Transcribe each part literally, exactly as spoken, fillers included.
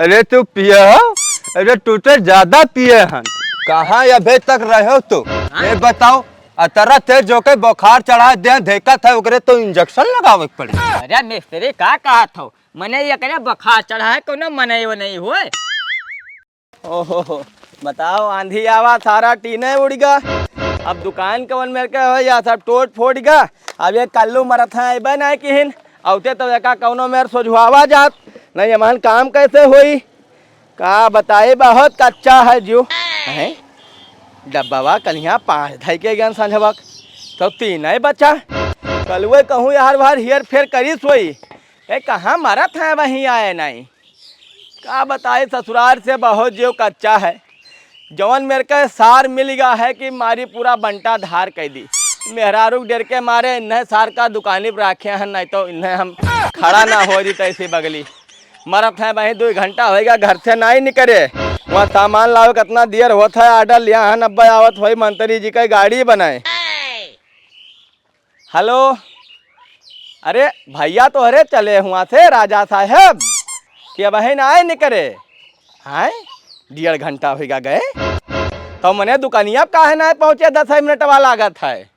अरे तू पिए हो? अरे तू तो ज्यादा पिए हन। कहाँ अबे तक रहे हो तू? हाँ? ये बताओ, अतरा तेज जो के बुखार चढ़ा दे, देखत है ओकरे तो इंजेक्शन लगावे के पड़ी। अरे मिस्त्री का कहत हो? मने एकरे बुखार चढ़ा है, कोनो मने वो नहीं होए। ओहो, बताओ, आंधी आवा, सारा टीने उड़ गा। अब दुकान कवन मेर के हो या सब टूट फूट गा। अब ये कल्लू मरत है, अइबे नहीं किहिन। औते तो एका कौनो मेर सोझवावा जात, नहीं हमान काम कैसे होई? का बताई, बहुत कच्चा है जो। हैं? डब्बावा कलिया पाँच धई के गन संझवक, तो तीन ही बचा। कलुए कहूँ यार बाहर हेर फेर करी सोई। ए, कहाँ मरत है, वहीं आए नहीं। का बताई, ससुराल से बहुत जीव कच्चा है। जवन मेरे के सार मिल गया है कि मारी पूरा बंटा धार कर दी। मेहरारू के डर के मारे इन्हें सार का दुकानी पर रखे हैं, नहीं तो इन्हें हम खड़ा ना हो जी तैसी बगली। मरत है वहीं, दो घंटा होएगा घर से नहीं निकले। वहाँ सामान लावे कितना देर होता है, ऑर्डर लिया है, अब्बा आवत होई मंत्री जी का गाड़ी बनाए। हेलो, अरे भैया तोहरे चले हुआ थे राजा साहेब, कि अबहिन आए निकरे। आए, डेढ़ घंटा होइगा गए, तो मने दुकानिया काहे ना पहुँचे, दस मिनटवा लागत है।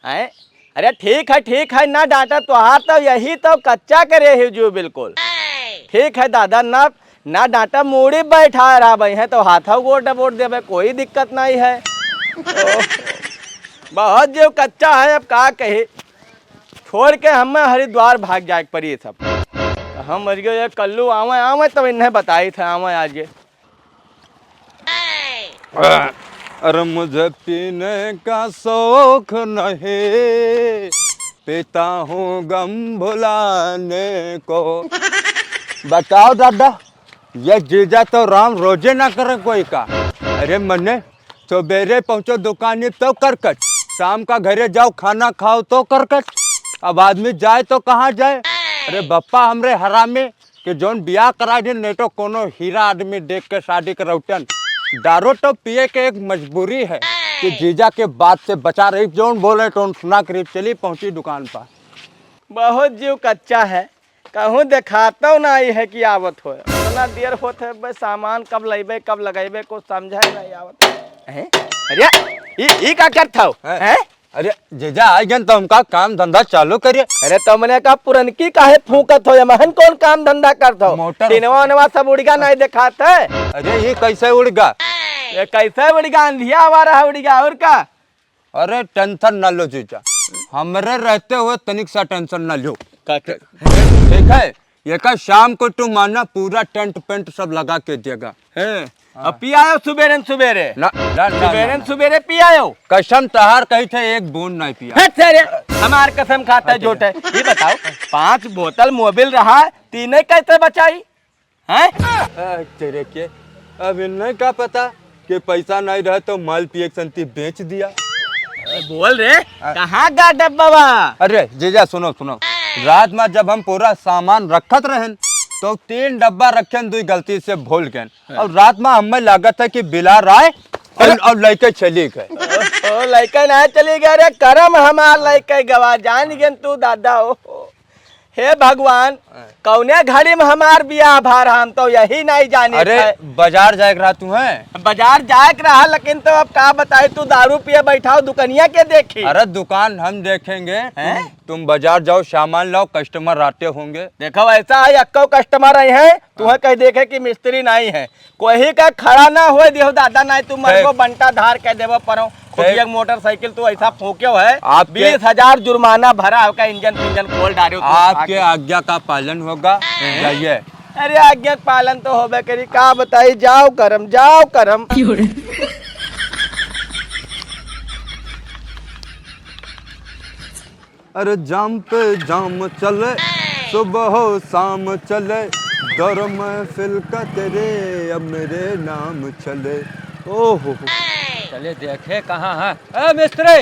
आए, अरे ठीक है, ठीक है, ना डांटा, तोहार तो यही तो कच्चा करे ही जो बिल्कुल। ठीक है दादा, ना ना डांटा, मूड़ी बैठा रहा भाई है तो हाथों गोड़ डबोट देबे, कोई दिक्कत नहीं है। ओह, बहुत जीव कच्चा है, अब का कही, छोड़ के हमें हरिद्वार भाग जाए के पड़ी सब। तो हम मर गए, ये कल्लू आवे, आवे तब इन्हें बताई था, आवे आज ये। अरे मुझे पीने का शौक नहीं, पीता हूँ गम भुलाने को। बताओ दादा, ये जीजा तो राम रोजे ना करे कोई का। अरे मने, सवेरे पहुँचो दुकानी तो करकट, शाम का घरे जाओ खाना खाओ तो करकट, अब आदमी जाए तो कहाँ जाए? अरे बप्पा हमरे हरामी, कि जौन बियाह करा दिन, नहीं तो कोनो हीरा आदमी देख के शादी करौटन। दारू तो पिए के एक मजबूरी है कि जीजा के बात से बचा रही, जौन बोले तो सुना करीब चली पहुँची दुकान पर। बहुत जीव कच्चा है, कहूँ देखातो नहीं है कि आवत हो। इतना देर होत है, बे सामान कब लइबे, कब लगइबे, कुछ समझे नहीं आवत है। हैं? अरे, ई, ई का करत हो? हैं? हैं? अरे जीजा, आ गन तो हमका काम धंधा चालू करिए। अरे तो मने का पुरनकी काहे फूकत हो? एमहन कौन काम धंधा करत हो? मोटर। टिनवा उनवा सब उड़िगा नहीं देखात है। अरे ये कैसे उड़िगा? ये कैसे उड़िगा? अंधिया आवा रहा उड़िगा और का? अरे टेंशन ना लो जीजा, हमरे रहते हुए तनिक सा टेंशन ना लो। का के? ठीक है, ये का शाम को तुम आना, पूरा टेंट पेंट सब लगा के देगा। हैं? हाँ। अब पियायो सुबेरे न सुबेरे? ना, ना, ना, सुबेरे ना, न ना। सुबेरे पियायो? कसम तहार कही थे, एक बूंद नहीं पिया। हट सारे, हमार कसम खाता है, अच्छा, झूठ है। ये बताओ, पांच बोतल मोबिल रहा, तीन ही कैसे बचाई? हैं? आ, तेरे के, अब इन्हें का पता कि पैसा नहीं रहे तो माल पिए के संती बेच दिया। ए, बोल रे, हाँ। कहाँ गा डब्बा बा? अरे जीजा सुनो, सुनो, रात में जब हम पूरा सामान रखत रहन तो तीन डब्बा रखेन, दुई गलती से भूल गए। हाँ। और रात में हमें लागत है कि बिलार आए और, अरे! और लइके चली गए। ओ, लइके ना चली गए रे, करम हमार लइके गवा, जान गेन तू दादा हो। हे भगवान, हाँ। कौने घड़ी में हमार बियाह भा रहा, हम तो यही नहीं जानी अरे, थे। बाजार जाए के रहा तू है? बाजार जाए के रहा, लेकिन तो अब का बताई, तू दारू पिए बैठा हो, दुकनिया के देखी? अरे दुकान हम देखेंगे, तुम, हैं? तुम बाजार जाओ, सामान लाओ, कस्टमर आते होंगे। देखो ऐसा है, अक्को कस्टमर आई है, तुम्हें कह देखे कि मिस्त्री नहीं है, कोई का खड़ा ना होए दियो दादा, नहीं तू मरबो, ठीक। बंटा धार कह देबो परो। खुद ठीक। एक मोटरसाइकिल तू ऐसा फूंक्यो है, आपके बीस हजार जुर्माना भरा, आपका इंजन पिंजन खोल डारियो तू आपके आके। आज्ञा का पालन होगा, हैं? जाइए। अरे आज्ञा का पालन तो होबे करी, का बताई, जाओ करम, जाओ करम। अरे जाम पे जाम चले, सुबह हो शाम चले, दर महफिल का तेरे अब मेरे नाम चले। ओहो। चले देखे कहाँ है। ए मिस्त्री,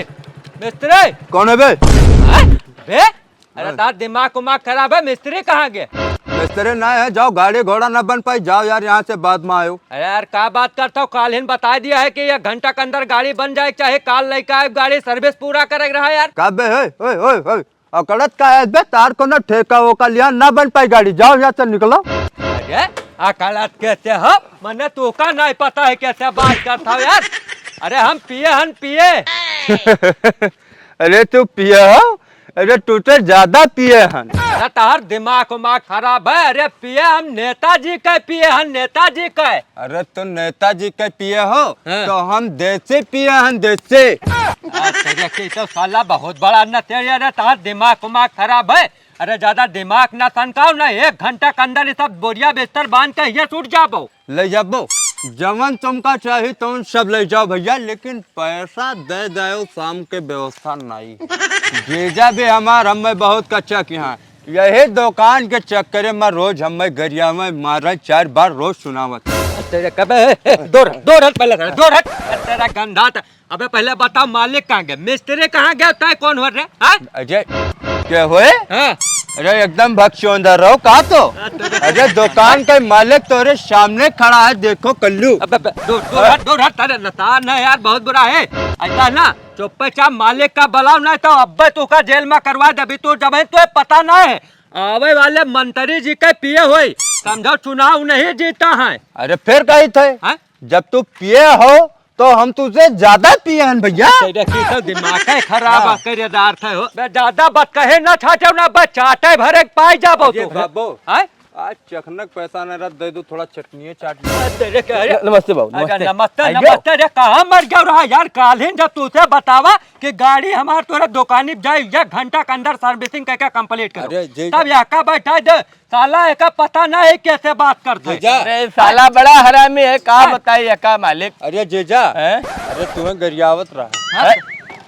मिस्त्री। कौन है बे? हैं? बे? अरे हाँ। तार दिमाग उमाग खराब है, मिस्त्री कहाँ गए? मिस्त्री ना है, जाओ, गाड़ी घोड़ा ना बन पाई, जाओ यार, यहाँ से बाद में आयो। अरे यार, का बात करता हो? काल हिन बता दिया है कि एक घंटा के अंदर गाड़ी बन जाए, चाहे काल लेके आए, गाड़ी सर्विस पूरा करे के रहा यार। का बे, ओए, ओए, ओए, ओए, अकड़त का है बे? तार कोनो ठेका ओका लिया, ना बन पाई गाड़ी, जाओ यहाँ से निकलो। अरे, अकलत कैसे हो? मने तू का नहीं पता है कैसे बात करता हो यार? अरे हम पिए हन, पिए। अरे तू पिए हो? अरे तू तो ज्यादा पिए हन। अरे तोहर दिमाग उमाग खराब है। अरे पिए हम नेताजी के पिए हन, नेताजी के। अरे तू नेताजी के पिए हो, हाँ। तो हम देसी पिए हन, देसी। अरे तेरे की तो साला बहुत बड़ा न तेरे, अरे तोहर दिमाग उमाग खराब है। अरे ज्यादा दिमाग ना सनकाओ ना, एक घंटा के अंदर ये सब बोरिया बिस्तर बांध के ये छूट जाबो। ले जाबो, जवन तुमका चाही तवन सब ले जाओ भैया, लेकिन पैसा दे दो, शाम के व्यवस्था नहीं। जीजा भी हमार हमें बहुत कच्चा किहा, यही दुकान के चक्कर में रोज हमें गरिया में मारा चार बार रोज सुनावत। तेरे कबे, ए, ए, दो हट, दो हट पहले, दो हट। तेरा गंदा त अबे पहले बताओ, मालिक कहाँ गए, मिस्त्री कहाँ गए, तय कौन हो रे? हाँ? अजय, क्या होए? हाँ। अरे एकदम भक्चोंदा रहो का तो। हाँ, तो अरे दुकान का मालिक तोरे सामने खड़ा है, देखो कल्लू। अबे, अबे, दूर, दूर हट, दूर हट, अरे लतान है यार, बहुत बुरा है। ऐसा ना, चुप्पे चाप मालिक का बुलाओ, नहीं तो अब्बे तू का जेल में करवा दे, अभी तू जब है, तो पता ना है। आवे वाले मंत्री जी के पिए होई, समझो चुनाव नहीं जीता है। अरे फिर कही थे, हाँ? जब तू पिए हो तो हम तुझसे ज्यादा पिए हन भैया। तेरे की तो दिमाग है खराब, हाँ। आखिर ये अर्थ है हो। बे ज्यादा बात कहे ना छाटे ना, बस चाटे भरे के पाई जाबो अरे तू। बाबू, हैं? आज चखनक पैसा न रह दे दू, थोड़ा चटनिए चाट ले। अरे तेरे के, अरे, न-, नमस्ते बाबू, अरे नमस्ते। नमस्ते, आइयो। नमस्ते रे, कहाँ मर गया रहा यार? काल ही जब तुझसे बतावा कि गाड़ी हमार तोरे दुकानी पे जाए, एक घंटा के अंदर servicing करके complete करो। अरे जी। तब यहाँ का बैठा दे, साला एका पता ना है कैसे बात करते। जीजा। अरे साला बड़ा हरामी है, का हाँ। बताई एका मालिक। अरे जीजा, हैं? अरे तुम्हें गरियावत रहा। हाँ? हैं?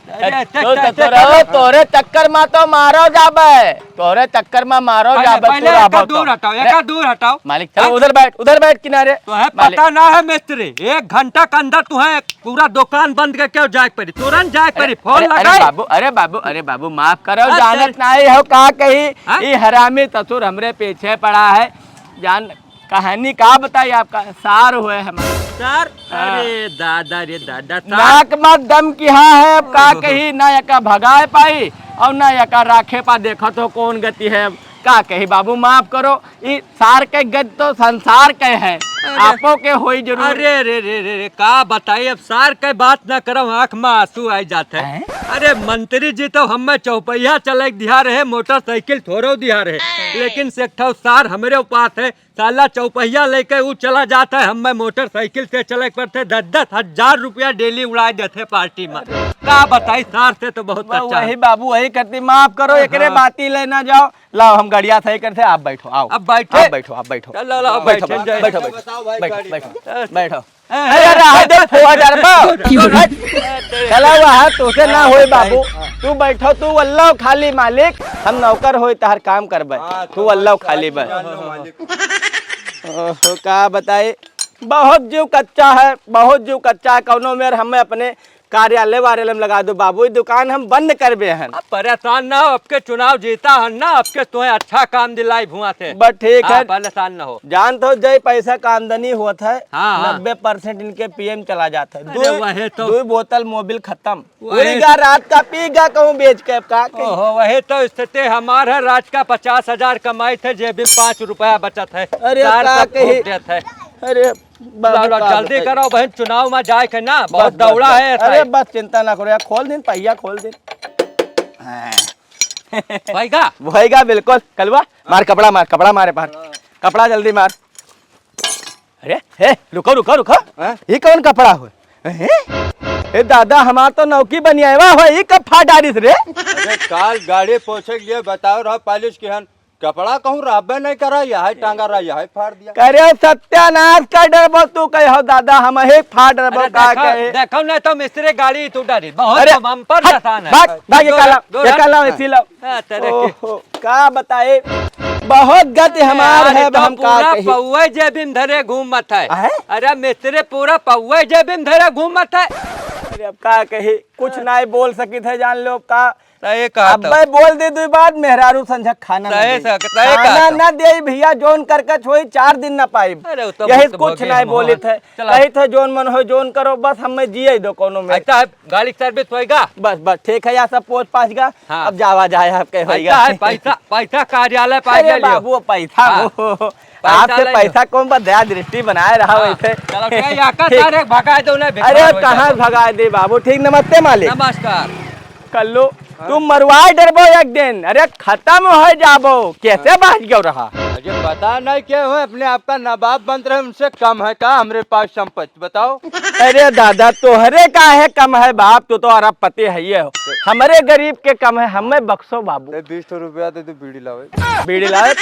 अरे, ए, चल, तो, चल, तो, चल, तो रहो, चल। तोरे चक्कर में तो मारो जाबे, तोरे चक्कर में मारो पहले, जाबे, पहले तू एका रहबो दूर तो। हटाओ, अरे, एका दूर हटाओ। मालिक, चल हाँ? उधर बैठ, उधर बैठ किनारे। तो है मालिक। पता ना है मिस्त्री, एक घंटा के अंदर तुम्हें पूरा दुकान बंद करके जाए के पड़ी, तुरंत जाए के अरे, पड़ी, फोन अरे, अरे लगाए। बाबू, अरे बाबू, अरे बाबू, माफ करो, अरे, जानत अरे। नहीं हो का कही, हाँ? ई हरामी ससुर हमरे पीछे पड़ा है। जान, कहानी का बताई आपका, सार हुए हमारे। सार? हाँ। अरे दादा रे दादा, सार। नाक में दम किहा है, अब का ओहो। कही, ना एका भगाए पाई और ना एका राखे पा, देखत हो कौन गति है अब। का कही बाबू, माफ करो, ई सार के गति तो संसार के है, अरे। आपो के होई जरूर। अरे रे रे रे रे, का बताई, अब सार के बात ना करो, आँख में आंसू आ जात है। हैं? अरे मंत्री जी तो हमें चौपहिया चले के दिहा रहे, मोटरसाइकिल थोड़ो दिहा रहे, लेकिन से एक ठो सार हमरे पास है, साला चौपहिया लेके ऊ चला जात है, हमें मोटरसाइकिल से चले के पड़ते, दस दस हजार रुपया daily उड़ाए देते पार्टी में। का बताई, सार से तो बहुत मैं अच्छा है। वही बाबू, वही करती, माफ करो, हाँ, एकरे हाँ। बाती ले ना जाओ। लाओ, हम गड़िया सही करते, आप बैठो, आओ। अब बैठे? आप बैठो, आप बैठो। चलो, लाओ, बैठो, बैठो, बैठो, बैठो, बैठो, बैठो, बैठो। ए, अरे, रहा दे, फोड़ डरबा। चला, वहाँ तोसे ना होई, बाबू। तू बैठो, तू अल्लाह खाली मालिक, हम नौकर होई, तहर काम करबे। हाँ, तू अल्लाह खाली बस। ओहो, का बताई, बहुत जीव कच्चा है, बहुत जीव कच्चा है। कौनो मेर हमें अपने कार्यालय वार्यालय में लगा दो बाबू, ई दुकान हम बंद करबे हन। अब परेशान ना हो, अब के चुनाव जीता हन ना, अब के तुम्हें अच्छा काम दिलाई भुआ से। बस ठीक हाँ, है। परेशान ना हो। जान तो जय पैसा का आमदनी होत है, हाँ, हाँ। नब्बे percent इनके पिए में चला जात है। अरे दो, वही तो। दो बोतल मोबिल खत्म। वही। उड़ीगा रात का पीगा कहूँ बेच के, अब का कही? ओहो, वही तो स्थिति हमार है, रात का पचास हजार कमाई थे, जेब में पाँच रुपया बचत है। अरे, सार का सब कही? फूट देत है। अरे, बाबू, लो, लो, का जल्दी बताई? करो बहन, चुनाव में जाए के ना, बहुत बस, बस, दौड़ा बस। है, अरे, ऐसा है। बस, चिंता ना करो यार, खोल दिन, पहिया खोल दिन। हाँ। भइगा? भइगा, बिल्कुल। कलुआ, मार कपड़ा, मार कपड़ा, मारे पार। कपड़ा जल्दी मार। अरे, हे, रुको, रुको, रुको। हाँ? ये कौन कपड़ा हो? हैं? ए दादा, हमार तो नौकी बनियावा हो, ये कब फाड़ डालिस रे? अरे, काल गाड़ी पोछे के लिए बताओ रहा, पालिश किहन। कपड़ा कहूँ रहबे नहीं करा, यही टांगा रहा, यही फाड़ दिया। करे सत्यानाश कर डरबो तू, कहो दादा, हम ही फाड़ डरबो, अरे का देखो, कहे? देखो नहीं तो मिस्त्री गाड़ी तू डरी, बहुत अरे, हम पर हट, आसान है। भाग, भाग, ये दो काला, दो ये काला, इसी लो। हाँ, तेरे की। ओहो, का बताए, बहुत गति हमार अरे है, अब तो हम का पूरा कही। पौवे जेबिम धरे घूमत है। हैं? अरे मिस्त्री पूरा पौवे जेबिम धरे घूमत है। अरे अब का कही, कुछ नहीं बोल सकी थे, जान लो अब का। सही कहा अब तो। मैं बोल दे दो बात, मेहरारू संझा खाना ना सही दे। सही कहा खाना तो। ना दे भैया, जोन करके छोई, चार दिन ना पाई। अरे, वो तो यही बहुत कुछ भोगी नहीं हम बोली हुआ। थे। चला। कही थे, "जोन मन हो, जोन करो, बस हमें जिए दो कोनो में।" अच्छा है, गाड़ी के service होएगा? बस, बस, ठीक है, यार सब पहुँच पास गा। हाँ। अब जावा जाए आपके होएगा। अच्छा है, पैसा, पैसा कार्यालय पास अरे ले लियो। बाबू, पैसा हाँ। वो। आपसे पैसा कौन बा, दया दृष्टि बनाए रहा। हाँ, वैसे। चलो, ठीक। भगाए दो ना, अरे, कहाँ भगाए दे बाबू? ठीक, नमस्ते मालिक। नमस्कार। कल्लू, हाँ? तू मरवाए डरबो एक दिन। अरे, खतम होइ जाबो। कैसे बाज गयो रहा? अरे, पता नहीं क्या हो, अपने आप का नवाब बनत रहे, उनसे कम है का हमरे पास संपत्ति? बताओ। अरे दादा, तोहरे काहे कम है बाप, तू तो अरबपति है ये हो। हमरे गरीब के कम है, हमें बख्शो बाबू। दे, बीस ठो रुपया दे, तू बीड़ी लावे। बीड़ी लावे?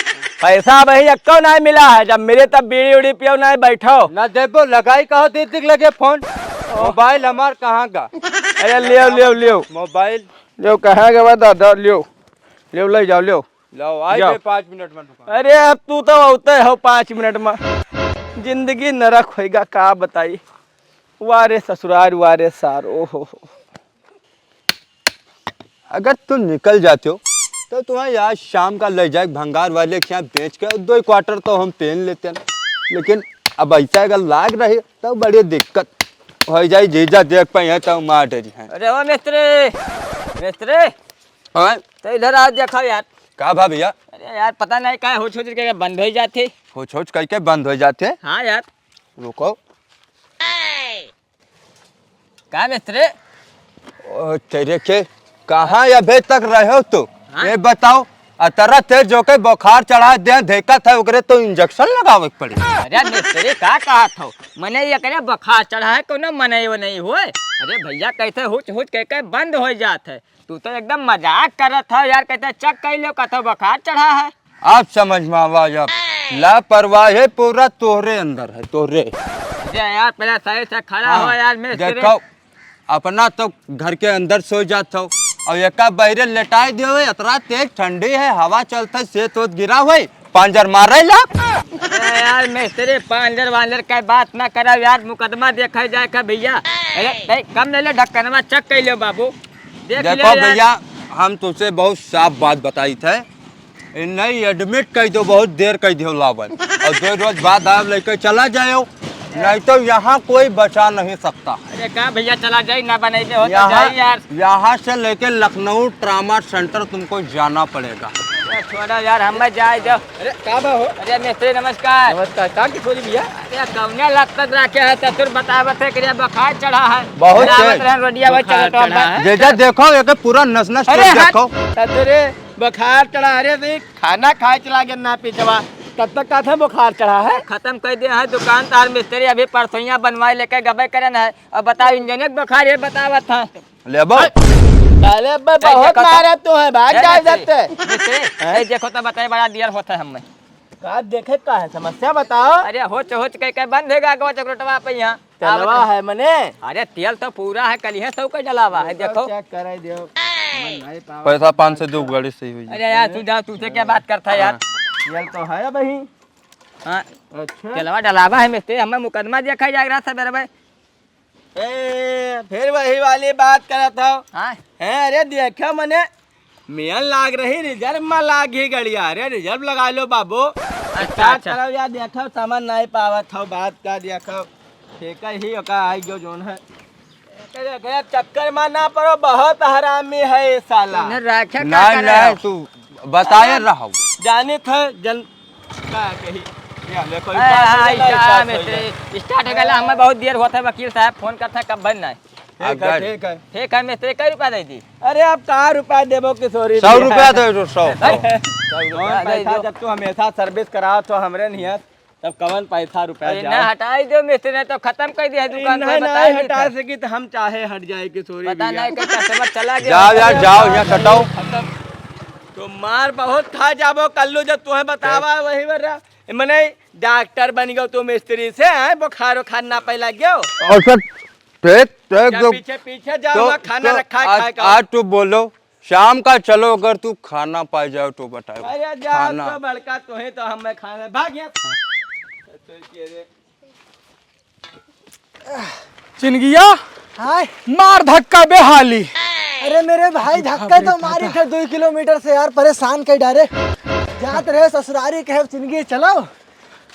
पैसा अबहीं एक्को नाहीं मिला है, जब मिले तब बीड़ी उड़ी पियो, नाहीं बैठो। ना देबो, लगाई कहो दीदी के लगे फोन। मोबाइल हमार कहाँ गा? अरे लेव, लेव, लेव। मोबाइल। लेव, कहाँ गवा दादा, लेव। लेव, ले जाओ, लेव। लाओ, आई जाओ। गए पाँच मिनट में दुकान। अरे, अब तू तो होते हो पाँच मिनट में। जिंदगी नरक होइगा, का बताई। वाह रे ससुरार, वाह रे सार, ओ हो हो। अगर तुम निकल जाते हो, तो तुम्हें आज शाम का ले जाए भंगार वाले के यहाँ बेच के दो क्वार्टर तो हम पहन लेते हैं। लेकिन अब ऐसा अगर लाग रही, तो बड़ी दिक्कत हो जाए। जीजा देख पाए हैं, तो मार डरी हैं। अरे ओ मिस्त्री, मिस्त्री, हाँ? तो इधर आओ, देखो यार। का भा भैया? अरे यार, पता नहीं काहे हुच हुच के बंद होइ जात है। हुच हुच कह के बंद होइ जात है? हाँ यार। रुको। का मिस्त्री? ओ, तेरे के, कहाँ अबे तक रहे हो तू? हाँ? ये बताओ, अतरा तेज जो के बुखार चढ़ा दे, देखत है ओकरे तो इंजेक्शन लगावे के पड़ी। अरे मिस्त्री, का कहत हो? मने एकरे बुखार चढ़ा है, कोनो मने वो नहीं होए। अरे भैया, कैसे हुच हुच कह के बंद होइ जात है? तू तो एकदम मजाक करत हो यार, कहते चेक कर लो, कतो बुखार चढ़ा है। आप समझ में आवा, आप लापरवाही पूरा तोहरे अंदर है, तोहरे। अरे यार, पहले सही से खड़ा हाँ, हो यार, मिस्त्री। देखो, अपना तो घर के अंदर सो जात हो, और एका बहरे लेटाई दियो, इतना तेज ठंडी है, हवा चलता है, से तो गिरा हुए, पांजर मार रहे ला। अरे यार, मिस्त्री, पांजर वांजर का बात ना करा यार, मुकदमा देखा जाए का भैया। अरे, नहीं, कम ले ले, ढक्कनवा चेक कर लो बाबू। देख देखो लियो यार। भैया, हम तुमसे बहुत साफ बात बताई थे, इन्हें एडमिट कर दो, बहुत देर कर दियो लावन, और दो रोज बाद आप लेके चला जाओ, नहीं तो यहाँ कोई बचा नहीं सकता। अरे का भैया, चला जाई, ना बनाई दे हो तो यहाँ, जाई यार। यहाँ से लेके लखनऊ ट्रामा सेंटर तुमको जाना पड़ेगा। अरे छोड़ा यार, हम जाए दो। अरे का बा हो? अरे मिस्त्री नमस्कार। नमस्कार, का की बोली भैया? अरे कौने लत तक रखे है, ससुर बतावत है कि बुखार चढ़ा है। बहुत तेज। रोडिया भाई, चलो तो अब। जीजा देखो, ये पूरा नस नस अरे देखो। ससुरे, बुखार चढ़ा, अरे देख, खाना खाए चला गया ना पीछवा, तब तक का था बुखार चढ़ा है। खतम कर दिया है दुकान तार मिस्त्री, अभी परसोइया बनवाए लेके गबे करन है। अब बताओ, इंजन एक बुखार ये बतावत है। लेबो। अरे बे, बहुत मारा तू है, भाग जा इधर से। मिस्त्री, हैं? ए, देखो तो बताए, बड़ा दियर होता है हमें। का देखे का है, समस्या बताओ। अरे होच होच कह के बंद है गा, चकरोटवा पे यहाँ। चलवा है मने? अरे तेल तो पूरा है, कल ही सौ का डलावा है, देखो। चेक कराई दियो। पैसा पाँच सौ दो गाड़ी सही हुई। अरे यार, तू जा, तुझसे क्या बात करता है यार? हाँ। तेल तो है भाई। हाँ। अच्छा। तेलवा डलावा है मिस्त्री, हमें मुकदमा देखा जाएगा सवेरे में। ए, फिर वही वाली बात करत हो। हाँ। हैं, अरे देखो मने, मेल लाग रही, रिजर्व में लाग ही गड़िया। अरे रिजर्व लगा लो बाबू। अच्छा, start अच्छा। करो या देखो, समझ नहीं पावत हो बात का, देखो। ठीक है ही, ओका आई गयो जोन है। अरे, अरे, चक्कर में ना पड़ो, बहुत हरामी है ये साला। नहीं, नहीं, तू बताए रहो। जानित है, जन का कही। या, देखो, ए, start हो हाँ, गया, start start हो गया। Start हो गया, हमें बहुत देर होता है, वकील साहब फोन करता है, कब बनना है? ठीक है, अगर ठीक है। ठीक है, मिस्त्री, कै रुपया दे दी? अरे, आप का रुपया देबो, किशोरी सौ जी? रुपया दे दो, सौ। हैं? सौ रुपया दे पैसा दो। जब तू हमेशा service कराओ तो हमरे नियत, तब कवन पैसा रुपया अरे, जाओ? ना हटाई दो मिस्त्री, नहीं तो खतम कर दिया दुकान को, नहीं, बताई नहीं नहीं हटा था। सकी तो हम चाहे हट जाए, किशोरी पता भैया। नहीं कि customer चला गया। जाओ यार, जाओ, यहाँ हटाओ। खतम। तो मार बहुत खा जाबो कल्लू, जब तुम्हें बतावा वही बेरा। मने डॉक्टर बन गयो तू मिस्त्री से, हैं? बुखार उखार ना पै लग गयो। और सर, ठीक, ठीक, जब तो, पीछे, पीछे जाओ, तो, वहाँ खाना तो रखा है, आज, खाए का। आज तू बोलो, शाम का चलो, अगर तू खाना पाई जाओ तो बताओ। अरे जा, खाना। तो बड़का तू ही तो हमें खाना, भाग यहाँ। चिनगिया, हाय। मार धक्का बेहाली। अरे मेरे भाई, धक्का तो मारी थे दो किलोमीटर से यार, परेशान कर डारे। जात रहे ससुरारी, कहे चिनगी चलो।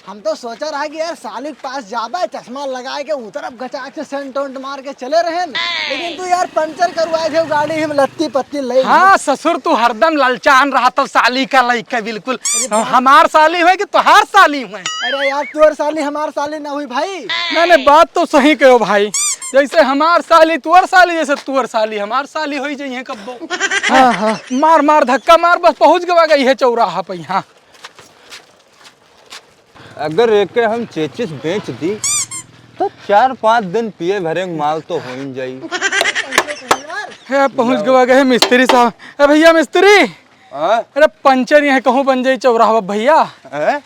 हम तो सोचा रहा कि यार साली के पास जाबे, चश्मा लगाए के उतरब, गचाक से सेंट वेंट मार के चले रहे न। लेकिन तू यार पंचर करवाए थे गाड़ी, हम लत्ती पत्ती ले हाँ ससुर, तू हरदम ललचान रहा, तब साली का लइका बिल्कुल। अरे बाप। हमार साली हुए कि तोहार साली हुए? अरे यार, तोर साली हमार साली ना हुई भाई। नहीं, नहीं, बात तो सही कहो भाई, जैसे हमार साली तोर साली, जैसे तोर साली हमार साली होई जइहे कब्बो। हाँ, हाँ। मार, मार, धक्का मार, बस पहुँच गवा गई है चौराहा पे। हाँ। अगर एके हम चेचिस बेच दी, तो चार पाँच दिन पिए भरे के माल तो हो ही जाई। हे, पहुँच गवा गए मिस्त्री साहब। ए भैया मिस्त्री, हाँ? अरे पंचर यहाँ कहूँ बन जाई चौराहा भैया। हैं?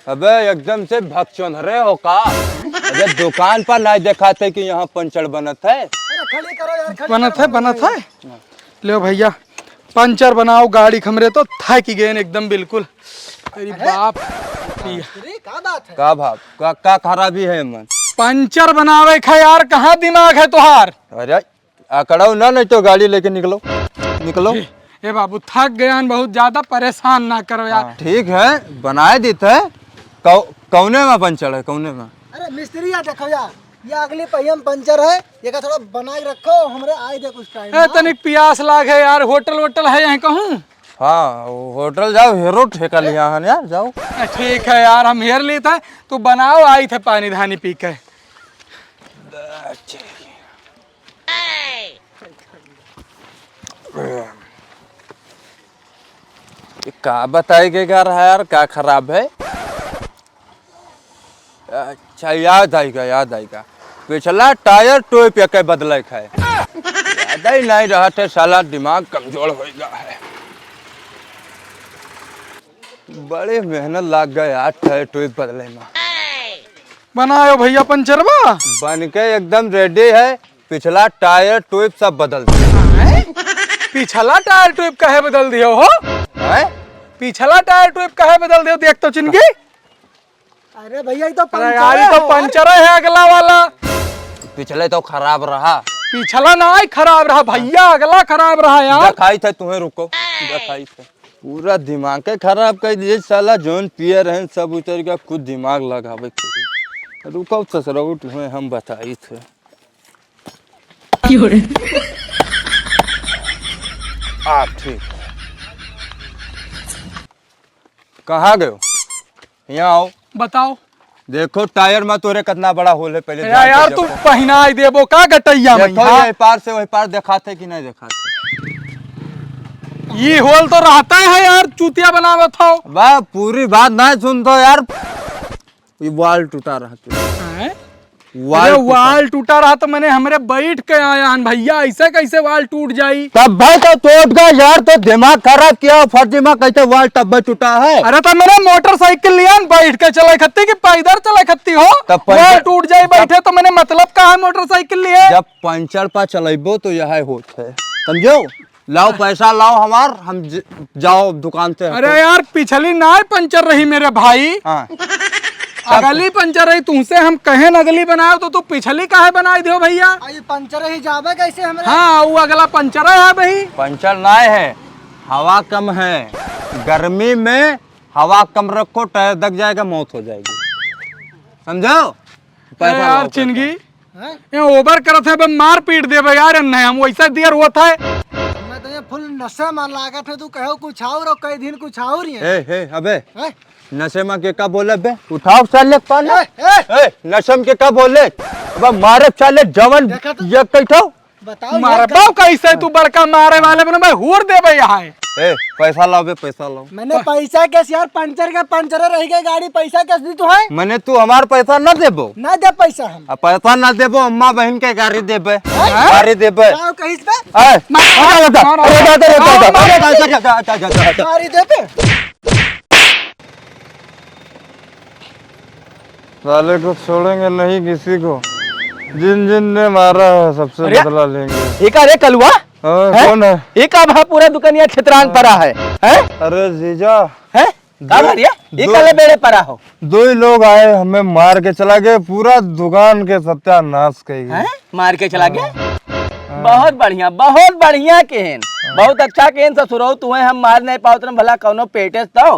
अबे एकदम से भकचोन्हरे हो का? अबे दुकान पर नहीं देखाते कि यहाँ पंचर बनत है? अरे खड़ी करो यार, खड़ी बनत करो है, हमारे बनत भाई। है। ले भैया, पंचर बनाओ गाड़ी, हमरे तो थक गए एकदम बिल्कुल। अरे अरे? बाप रे। अरे, का बात है? का भाव? का, का खराबी है एमन? पंचर बनावे का यार, कहाँ दिमाग है तोहार? अरे, अकड़ाओ ना, नहीं तो गाड़ी लेके निकलो, निकलो। ए, ए बाबू, थक गया हन बहुत ज्यादा, परेशान ना करो यार। हाँ, ठीक है, बनाए देते हैं। कौ-, कौने में पंचर है, कौने में? अरे मिस्त्री, या देखो यार, ये अगली पहिया में पंचर है, ये का थोड़ा बना के रखो, हमरे आए दे कुछ टाइम ए, में। तनिक पियास लाग है यार, होटल वोटल है यहाँ कहूँ? हाँ, वो होटल जाओ, हेरो ठेका लिया हन यार, जाओ। ए, ठीक है यार, हम हेर लेत है, तू बनाओ, आई थे पानी धानी पी के। ये का बताए के का रहा यार, का खराब है? अच्छा, याद आइगा, याद आइगा। पिछला टायर ट्यूब एके बदले के है। याद ही नहीं रहा थे, साला दिमाग कमजोर हो गया है। बड़े मेहनत लाग गए यार, टायर ट्यूब बदले में। बनायो भैया पंचरवा? बन के एकदम रेडी है। पिछला टायर ट्यूब सब बदल दिया। हैं? पिछला टायर ट्यूब काहे बदल दियो हो? हैं? पिछला टायर ट्यूब काहे बदल दियो? देख तो चिनगी। अरे भैया, ये तो अरे पंचर यार, ये है तो यार। पंचर है अगला वाला। पिछले तो खराब रहा। पिछला ना ही खराब रहा भैया, अगला खराब रहा यार। दिखाई थे तुम्हें, रुको, दिखाई थे। पूरा दिमाग के खराब कर दिए साला, जौन पिए रहन सब उतर गया, खुद दिमाग लगावे के। रुको ससुरऊ, तुम्हें हम बताई थे। क्यों रे? आप ठीक है। कहाँ गयो? यहाँ आओ। बताओ। देखो टायर में तोरे कितना बड़ा होल है, पहले अरे ध्यान से यार, तू देखो। पहिनाई देबो का गटैया में? देखो हाँ? ये पार से वही पार दिखाते कि नहीं दिखाते? ये होल तो रहता है यार, चूतिया बनावत हो। वाह, पूरी बात नहीं सुनतो यार। ये वाल टूटा रहा तू। हैं? वाल अरे टूटा। वाल टूटा रहा तो मैंने हमरे बैठ के आया हन भैया, ऐसे कैसे वाल टूट जाई? तब भाई तो टूट गया यार, तो दिमाग खराब किया, फर्जी में कैसे वाल तब टूटा है? अरे तो मैंने मोटरसाइकिल लिया न बैठ के चले खत्ती कि पैदल चले खत्ती हो? तब पंचर वाल टूट जाई तब बैठे तो मैंने मतलब का है मोटरसाइकिल लिए? जब पंचर पा चलेबो तो यह होत है, समझो? लाओ पैसा लाओ हमार, हम ज-, जाओ दुकान से अरे हटो। यार, पिछली नाय पंचर रही मेरे भाई। हाँ। अगली पंचर रही, तुमसे हम कहे न अगली बनाओ तो तू पिछली काहे बनाई दियो भैया? आ, ये पंचर ही जाबे कैसे हमरे? हाँ, वो अगला पंचर है भाई। पंचर नाय है, हवा कम है। गर्मी में हवा कम रखो, टायर दग जाएगा, मौत हो जाएगी, समझो? अरे पैसा यार लाओ, पैसा। चिनगी, हैं? ये ओवर करत है, बे मार पीट देबे यार, नहीं हम वैसा दियर होत है। मैं तो ये फुल नशे में लागत है, तू कहो कुछ और और कई दिन कुछ और ही है। ए, ए, अबे, हैं? नशे में के का बोले बे? उठाओ साले पानी। ए, ए! ए, नशे में के का बोले? अब मारे साले जवन देखा तो? ये कही था? बताओ यार, मारबाओ का- कैसे तू बड़का मारे वाले बने भाई, हूर देबे यहाँ है। ए, पैसा लाओ बे, पैसा लाओ। मैंने पैसा कैसे यार, पंचर के पंचर रह गए गाड़ी, पैसा कैसे दी तू है? मैंने तू हमार पैसा ना देबो। ना दे पैसा हम। अब पैसा ना देबो, अम्मा बहन के गाड़ी देबे। हैं? गाड़ी देबे। जाओ कहीं से। ए, मार, अरे दादा, मार, अरे दादा, अरे मार, दादा, मार। अरे दादा, दादा, दादा, दादा। गाड़ी देबे। साले को छोड़ेंगे नहीं किसी को, जिन जिन ने मारा है सबसे अरे? बदला लेंगे। ये का रे कलुआ? हाँ, हैं? कौन है? ये का भा पूरा दुकानिया छितरान पड़ा है? हैं? अरे जीजा, हैं? का दो, भा रे? ये दो, काले बेड़े पड़ा हो? दो ही लोग आए, हमें मार के चला गए, पूरा दुकान के सत्यानाश कर गए। हैं? मार के चला गए? हाँ। बहुत बढ़िया, बहुत बढ़िया केहन, बहुत अच्छा केहन ससुरऊ, तुहे हम मार नहीं पावत रहन, भला कौनो पेटे से तो,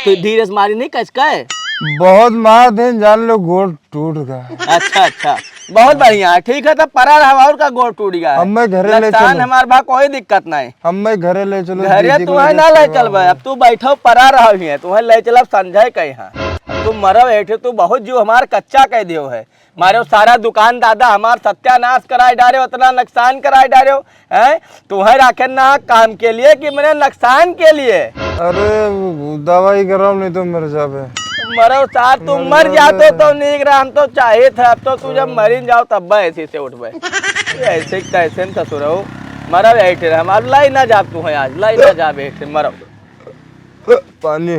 तू धीरे से मारी नहीं कस के। बहुत मार देन, जान लो गोड़ टूट गया। अच्छा, अच्छा, बहुत बढ़िया है। ठीक है, तब परा रहा, और का गोड़ टूट गया है। हमें घरे ले नुकसान चलो। हमार भा कोई दिक्कत नहीं। हमें घरे ले चलो, घरे दीदी को तुम्हें ले ना ले चलो। चलबे, अब तू बैठो परा रहा ही है, तुम्हें ले चलब संजय कहीं है। अब तू मरब ऐठे, तू बहुत जीव हमार कच्चा कह दियो है। मारे सारा दुकान दादा हमार सत्यानाश कराए डारे, उतना नुकसान कराए डारे हो, हैं? तुम्हें राखे ना काम के लिए कि मेरे नुकसान के लिए? अरे, दवाई कराओ, नहीं तो मर जाबे। मरो सार, तू मर मर जाबे। जातो तो नीक रहा, हम तो चाहे थे, अब तो तू जब मरिन जाओ तब ऐसे से उठबे। ऐसे कैसे न ससुर हो, मरब ऐठे रहे, हम अब लाई ना जाब तुम्हें आज, लाई ना जाब ऐठे, मरो। पानी।